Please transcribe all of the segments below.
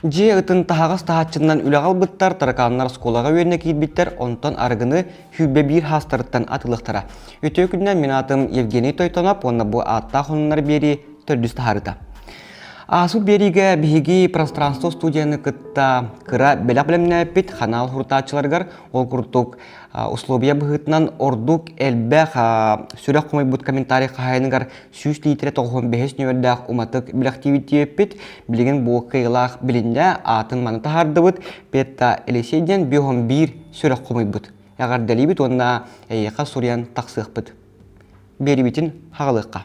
Дьиэ ытын таһаҕас таһааччытынан үлэҕэ ылбыттар, таракааннар оскуолаҕа үөрэнэ киирбиттэр, онтон арыгыны 101 хаастарыттан атыылыахтара. Үтүө күнүнэн мин аатым Евгений Тойтоноп уонна бу ааттаах хонуннар биэрии төрдүс таһаарыта. Ааспыт биэриигэ биһиги пространство студияны кытта кыра бэлэх бэлэмнээппит ханаал хурутааччыларыгар ол курдук условия быһыытынан ордук элбэх сүрэх хомуйбут комментарий хаһаайыныгар 100 литрэ 95 нүөмэрдээх уматык бэлэхтиибит диэбиппит. Билигин бу кыайыылаах билиннэ, аатын маны таһаардыбыт. Петта Елисей диэн биоһон биир сүрэх хомуйбут. Эҕэрдэлиибит уонна эйиэхэ суруйан тахсыахпыт. Биэрибитин хаҕалыахха.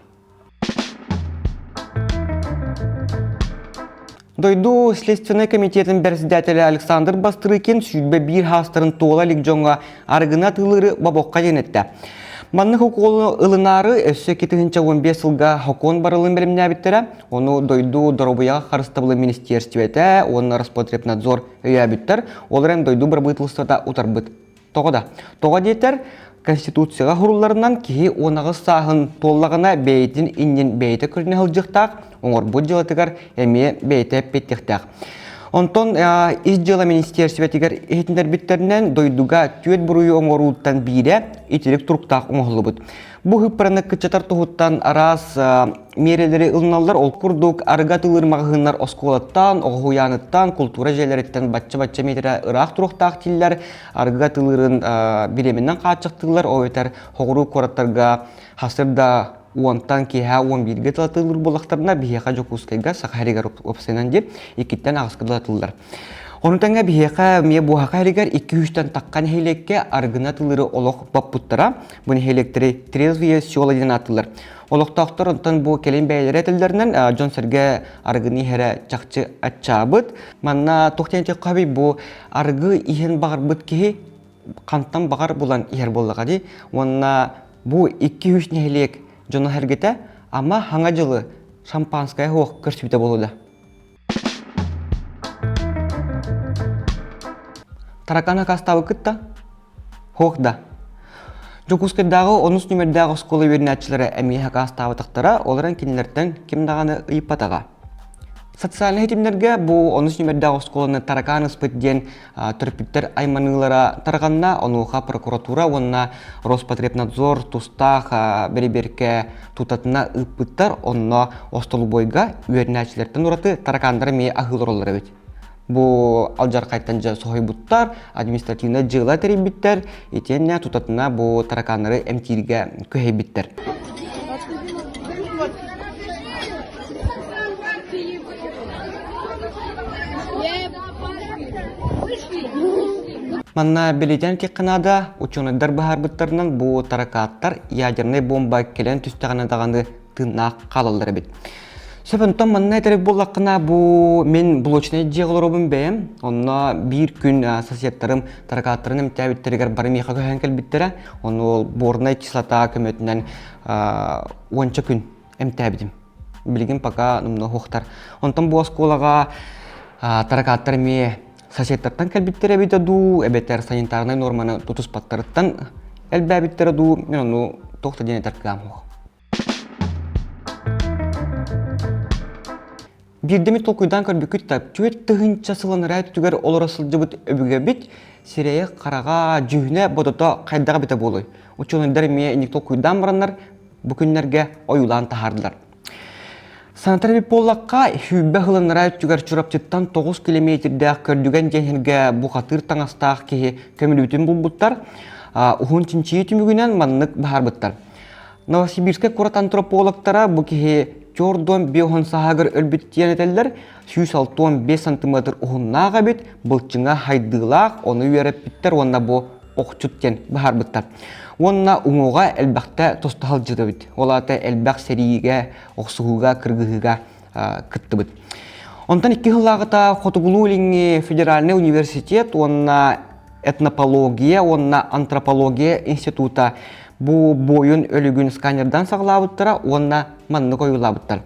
Дойду Следственнай комитетын бэрэссэдээтэлэ Александр Бастрыкин 21 хаастарын туола илик дьоҥҥо арыгыны атыылыыры бобуохха диэн эттэ. Маннык укуолу ылынаары өссө 2015 сылга сокуон барылын бэлэмнээбиттэрэ. Ону дойду доруобуйаҕа харыстабылын министиэристибэтэ уонна Роспотребнадзор өйөөбүттэр. Ол эрэн дойду бырабыыталыстыбата утарбыт. Тоҕо да? Тоҕо диэтэр, Конституцияҕа сурулларынан киһи 18 сааһын туоллаҕына бэйэтин иннин бэйэтэ көрүнэ сылдьыахтаах, оҥорбут дьыалатыгар эмиэ бэйэтэ эппиэттиэхтээх. Онтон Ис дьыала министиэристибэтигэр иһитиннэрбиттэринэн, дойдуга түөрт буруйу оҥорууттан биирэ итирик туруктаах оҥоһуллубут. Бу ыһыппараны кыччатар туһуттан араас миэрэлэри ылыналлар. Ол курдук, арыгы атыылыыр маҕаһыыннар оскуолаттан, оҕо уһуйааныттан, култуура дьиэлэриттэн бачча-бачча миэтэрэ ыраах туруохтаах дииллэр. Арыгы атыылыырын бириэмэнэн хааччахтыыллар, ол эбэтэр соҕуруу куораттарга хасыр да уонтан киэһэ 11-гэ тылатыыллар буоллахтарына, биһиэхэ Дьокуускайга, Саха сиригэр уопсайынан диэн иккиттэн аҕыска тылатыллар. Ону тэҥэ биһиэхэ эмиэ Буоһаха иһигэр 200-тэн тахха нэһилиэккэ арыгыны атыылыыры олох боппуттара. Бу нэһилиэктэри трезвые села диэн ааттыыллар. Олохтоохтор онтон бу кэлин бэйэлэрэ этэллэринэн дьон-сэргэ арыгыны иһэрэ чахчы аччаабыт. Манна туох диэн этиэххэ бу арыгы иһэн баҕарбыт киһи хантан баҕар булан иһэр буоллаҕа дии. Уонна бу 2-3 нэһилиэк дьоно-сэргэтэ ама хаҥа дьылы шампанское суох көрсүбүтэ буолуо да. Таракан акаастаабыккыт да? Суох да. Дьокуускайдааҕы онус нүмердээх оскуола үөрэнээччилэрэ эмиэ акаастаабатахтара, ол эрэн кинилэртэн ким даҕаны ыйыппатаҕа. Социальнай ситимнэргэ бу онус нүмердээх оскуоланы таракаан ыспыт диэн төрөппүттэр айманыылара тарҕанна, онуоха прокуратура уонна Роспотребнадзор тустаах бэрэбиэркэ тутатына ыыппыттар, онно остолобуойга үөрэнээччилэртэн ураты таракааннар эмиэ аһыы олороллор эбит. Бу алдьархайтан дьэ соһуйбуттар, административнай дьыала тэрийбиттэр, итиэннэ тутатына бу таракааннары эмтииргэ күһэйбиттэр. Манна бэлиэтээн этиэххэ наада, учуонайдар быһаарбыттарынан бу таракааттар ядернай бомба кэлэн түстэҕинэ даҕаны тыыннаах хаалаллар эбит. Сөп, онтон манна этэр буоллаххына, бу мин блочнай дьиэҕэ олоробун бэйэм. Онно биир күн соседтарым таракааттарын эмтээбиттэригэр бары миэхэ көһөн кэлбиттэрэ. Ону ол борнай кислота көмөтүнэн уонча күн эмтээбитим. Билигин пока номнуо суохтар. Онтон бу оскуолаҕа таракааттар эмиэ соседтартан кэлбиттэрэ эбитэ дуу, эбэтэр санитарнай нуорманы тутуспаттарыттан элбээбиттэрэ дуу, мен ону туох да диэн этэр кыаҕым суох. Биирдэ эмит толкуйдаан көрбүккүт да, 4000 сыл анараа өттүгэр олоро сылдьыбыт өбүгэбит сирэйэ-хараҕа, дьүһүнэ-бодото хайдах эбитэ буолуой? Учуонайдар эмиэ инник толкуйдаан бараннар, бу күннэргэ ойуулаан таһаардылар. Санатар эбит буоллахха, сүүрбэ сыл анараа өттүгэр Чурапчыттан 9 килэмиэтирдээх Көрдүгэн диэн сиргэ бухатыыр таҥастаах киһи көмүлүбүтүн булбуттар. Уһун чинчийии түмүгүнэн маннык быһаарбыттар. Новосибирскай куорат антропологтара бу киһи чордуон биоһун сааһыгар өлбүт диэн этэллэр, 165 сантиметр уһуннаах эбит, былчыҥа хайдыылаах, ону үөрэппиттэр уонна бу охчут диэн быһаарбыттар. Уонна уҥуоҕа элбэхтэ тосто сылдьыбыт эбит. Ол аата элбэх сэриигэ, охсуһууга, кыргыһыыга кыттыбыт. Онтон икки сыллааҕыта Хотугулуу-Илиҥҥи федеральнай университет уонна этнопология уонна антропология института бу буойун өлүгүн сканердан саҕалаабыттара уонна маннык ойуулаабыттар.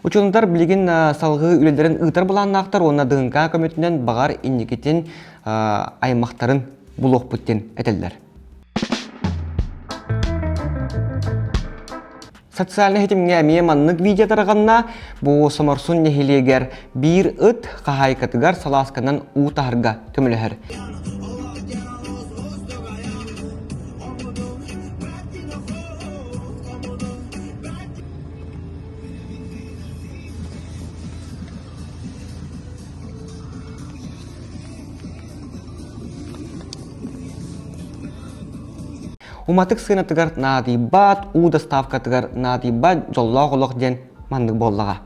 Учуонайдар билигин салгыы үлэлэрин ыытар былааннаахтар уонна ДНК көмөтүнэн баҕар инникитин аймахтарын булуохпут диэн этэллэр. Социальнай ситимҥэ эмиэ маннык видео тарҕанна. Бу Соморсун нэһилиэгэр биир ыт хаһаайкатыгар салаасканан уу таһарга көмөлөһөр. Уматык сыанатыгар наадыйбат, уу доставкатыгар наадыйбат дьоллоох олох диэн маннык буоллаҕа.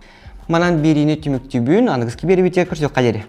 Манан биэриини түмүктүүбүн, аныгыскы биэрэбитигэр көрсүөххэ диэри.